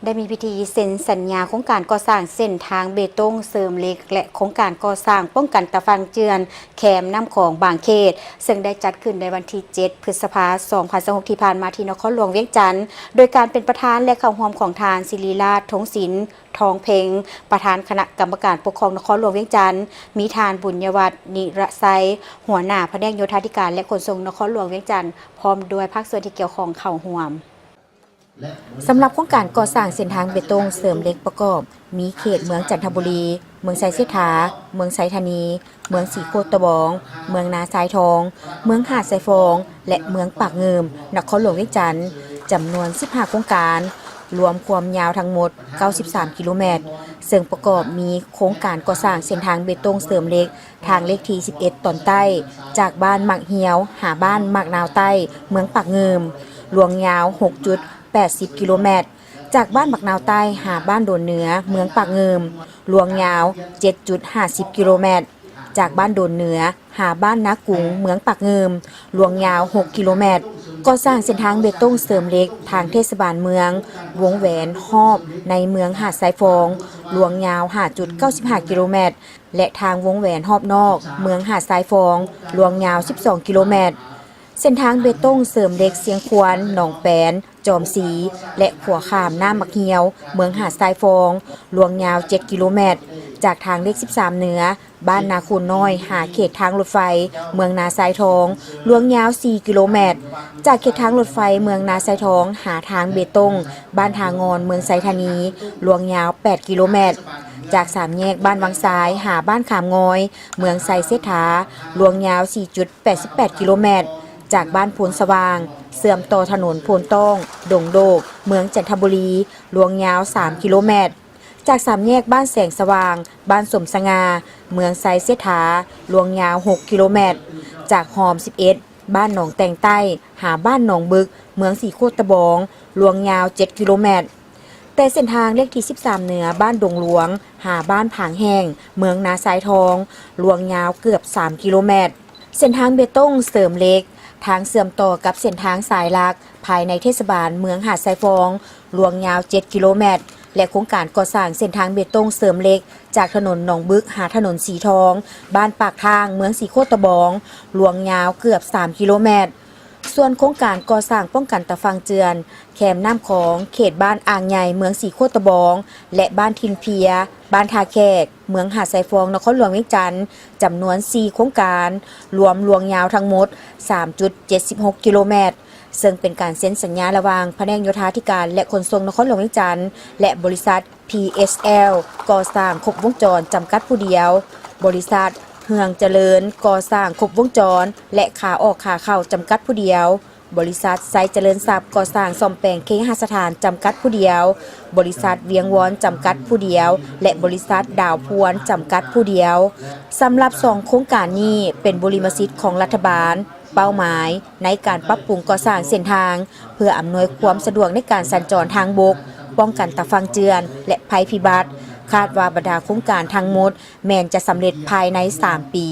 ໄດ້ມີພິທີເຊັນສັນຍາໂຄງການກໍ່ສ້າງເສັ້ນທາງເບຕົງເສີມເຫຼັກ ແລະ ໂຄງການກໍ່ສ້າງປ້ອງກັນຕາຝັ່ງເຈື່ອນແຄມນ້ຳຂອງບາງເຂດ, ເຊິ່ງໄດ້ຈັດຂຶ້ນໃນວັນທີເຈັດ ພຶດສະພາ ສອງພັນຊາວຫົກ ທີ່ຜ່ານມາ ທີ່ນະຄອນຫຼວງວຽງຈັນ, ໂດຍການເປັນປະທານ ແລະ ເຂົ້າຮ່ວມຂອງທ່ານ ສິລິລາດ ທົງສິນ ທອງເພັງ, ປະທານຄະນະກຳມະການປົກຄອງນະຄອນຫຼວງວຽງຈັນ, ມີທ່ານ ບຸນຍະວັດ ນິລະໄຊ, ຫົວໜ້າພະແນກໂຍທາທິການ ແລະ ຂົນສົ່ງນະຄອນຫຼວງວຽງຈັນ, ພ້ອມດ້ວຍພາກສ່ວນທີ່ກ່ຽວຂ້ອງເຂົ້າຮ່ວມ. ສຳລັບໂຄງການກໍ່ສ້າງເສັ້ນທາງເບຕົງເສີມເຫຼັກປະກອບ ມີເຂດເມືອງຈັນທະບູລີ, ເມືອງໄຊເສດຖາ, ເມືອງໄຊທານີ, ເມືອງສີໂຄດຕະບອງ, ເມືອງນາຊາຍທອງ, ເມືອງຫາດຊາຍຟອງ ແລະ ເມືອງປາກງື່ມ, ນະຄອນຫຼວງວຽງຈັນ, ຈຳນວນສິບຫ້າໂຄງການ, ລວມຄວາມຍາວທັງໝົດເກົ້າສິບສາມກິໂລແມັດ, ເຊິ່ງປະກອບມີໂຄງການກໍ່ສ້າງເສັ້ນທາງເບຕົງເສີມເຫຼັກ ທາງເລກທີສິບເອັດຕອນໃຕ້, ຈາກບ້ານໝາກຫ່ຽວຫາບ້ານໝາກນາວໃຕ້, ເມືອງປາກງື່ມ, ລວງຍາວຫົກຈຸດແປດສິບກິໂລແມັດ, ຈາກບ້ານໝາກນາວໃຕ້ຫາບ້ານໂດນເໜືອ, ເມືອງປາກງື່ມ, ລວງຍາວເຈັດຈຸດຫ້າສິບກິໂລແມັດ, ຈາກບ້ານໂດນເໜືອຫາບ້ານນາກຸງ, ເມືອງປາກງື່ມ, ລວງຍາວຫົກກິໂລແມັດ. ກໍ່ສ້າງເສັ້ນທາງເບຕົງເສີມເຫຼັກທາງເທດສະບານເມືອງ ວົງແຫວນຮອບໃນເມືອງຫາດຊາຍຟອງ, ລວງຍາວຫ້າຈຸດເກົ້າສິບຫ້າກິໂລແມັດ ແລະ ທາງວົງແຫວນຮອບນອກເມືອງຫາດຊາຍຟອງ, ລວງຍາວສິບສອງກິໂລແມັດ. ເສັ້ນທາງເບຕົງເສີມເຫຼັກຊຽງຄວນ, ໜອງແປນ, ຈອມສີ ແລະ ຂົວຂ້າມນ້ຳໝາກຫ່ຽວ, ເມືອງຫາດຊາຍຟອງ, ລວງຍາວເຈັດກິໂລແມັດ, ຈາກທາງເລກສິບສາມເໜືອ, ບ້ານນາໂຄນນ້ອຍ ຫາເຂດທາງລົດໄຟ ເມືອງນາຊາຍທອງ, ລວງຍາວສີ່ກິໂລແມັດ, ຈາກເຂດທາງລົດໄຟເມືອງນາຊາຍທອງ ຫາທາງເບຕົງ ບ້ານທ່າງ່ອນ ເມືອງໄຊທານີ, ລວງຍາວແປດກິໂລແມັດ, ຈາກສາມແຍກບ້ານວັງຊາຍ ຫາບ້ານຂາມງອຍ ເມືອງໄຊເສດຖາ, ລວງຍາວສີ່ຈຸດແປດສິບແປດກິໂລແມັດ, ຈາກບ້ານໂພນສະຫວ່າງ ເຊື່ອມຕໍ່ຖະໜົນໂພນຕ້ອງ ດົງໂດກ ເມືອງຈັນທະບູລີ, ລວງຍາວສາມກິໂລແມັດ, ຈາກສາມແຍກບ້ານແສງສະຫວ່າງ ບ້ານສົມສະຫງ່າ ເມືອງໄຊເສດຖາ, ລວງຍາວຫົກກິໂລແມັດ, ຈາກຮ່ອມສິບເອັດ ບ້ານໜອງແຕ່ງໃຕ້ ຫາບ້ານໜອງບຶກ ເມືອງສີໂຄດຕະບອງ, ລວງຍາວເຈັດກິໂລແມັດ. ແຕ່ເສັ້ນທາງເລກທີສິບສາມເໜືອ ບ້ານດົງຫຼວງ ຫາບ້ານຜາງແຫ້ງ ເມືອງນາຊາຍທອງ, ລວງຍາວເກືອບສາມກິໂລແມັດ. ເສັ້ນທາງເບຕົງເສີມເຫຼັກ ທາງເຊື່ອມຕໍ່ກັບເສັ້ນທາງສາຍຫຼັກ ພາຍໃນເທດສະບານເມືອງຫາດຊາຍຟອງ, ລວງຍາວເຈັດກິໂລແມັດ ແລະ ໂຄງການກໍ່ສ້າງເສັ້ນທາງເບຕົງເສີມເຫຼັກ ຈາກຖະໜົນໜອງບຶກ ຫາຖະໜົນສີທອງ, ບ້ານປາກທາງ, ເມືອງສີໂຄດຕະບອງ, ລວງຍາວເກືອບສາມກິໂລແມັດ. ສ່ວນໂຄງການກໍ່ສ້າງປ້ອງກັນຕາຝັ່ງເຈື່ອນ ແຄມນ້ຳຂອງ ເຂດບ້ານອ່າງໃຫຍ່ ເມືອງສີໂຄດຕະບອງ ແລະ ບ້ານຖິ່ນເພຍ, ບ້ານທ່າແຂກ, ເມືອງຫາດຊາຍຟອງ, ນະຄອນຫຼວງວຽງຈັນ, ຈຳນວນສີ່ໂຄງການ, ລວມລວງຍາວທັງໝົດສາມຈຸດເຈັດສິບຫົກກິໂລແມັດ, ເຊິ່ງເປັນການເຊັນສັນຍາລະຫວ່າງພະແນກໂຍທາທິການ ແລະ ຂົນສົ່ງນະຄອນຫຼວງວຽງຈັນ ແລະ ບໍລິສັດ ພີເອັສແອລ ກໍ່ສ້າງຄົບວົງຈອນ ຈຳກັດຜູ້ດຽວ, ບໍລິສັດ ເຮືອງຈະເລີນ ກໍ່ສ້າງຄົບວົງຈອນ ແລະ ຂາອອກຂາເຂົ້າ ຈຳກັດຜູ້ດຽວ, ບໍລິສັດ ໄຊຈະເລີນຊັບ ກໍ່ສ້າງສ້ອມແປງເຄຫະສະຖານ ຈຳກັດຜູ້ດຽວ, ບໍລິສັດ ວຽງວອນ ຈຳກັດຜູ້ດຽວ ແລະ ບໍລິສັດ ດາວພວນ ຈຳກັດຜູ້ດຽວ. ສຳລັບສອງໂຄງການນີ້ ເປັນບຸລິມະສິດຂອງລັດຖະບານ, ເປົ້າໝາຍໃນການປັບປຸງກໍ່ສ້າງເສັ້ນທາງ ເພື່ອອຳນວຍຄວາມສະດວກໃນການສັນຈອນທາງບົກ, ປ້ອງກັນຕາຝັ່ງເຈື່ອນ ແລະ ໄພພິບັດ. ຄາດວ່າບັນດາໂຄງການທັງໝົດແມ່ນຈະສຳເລັດພາຍໃນສາມປີ.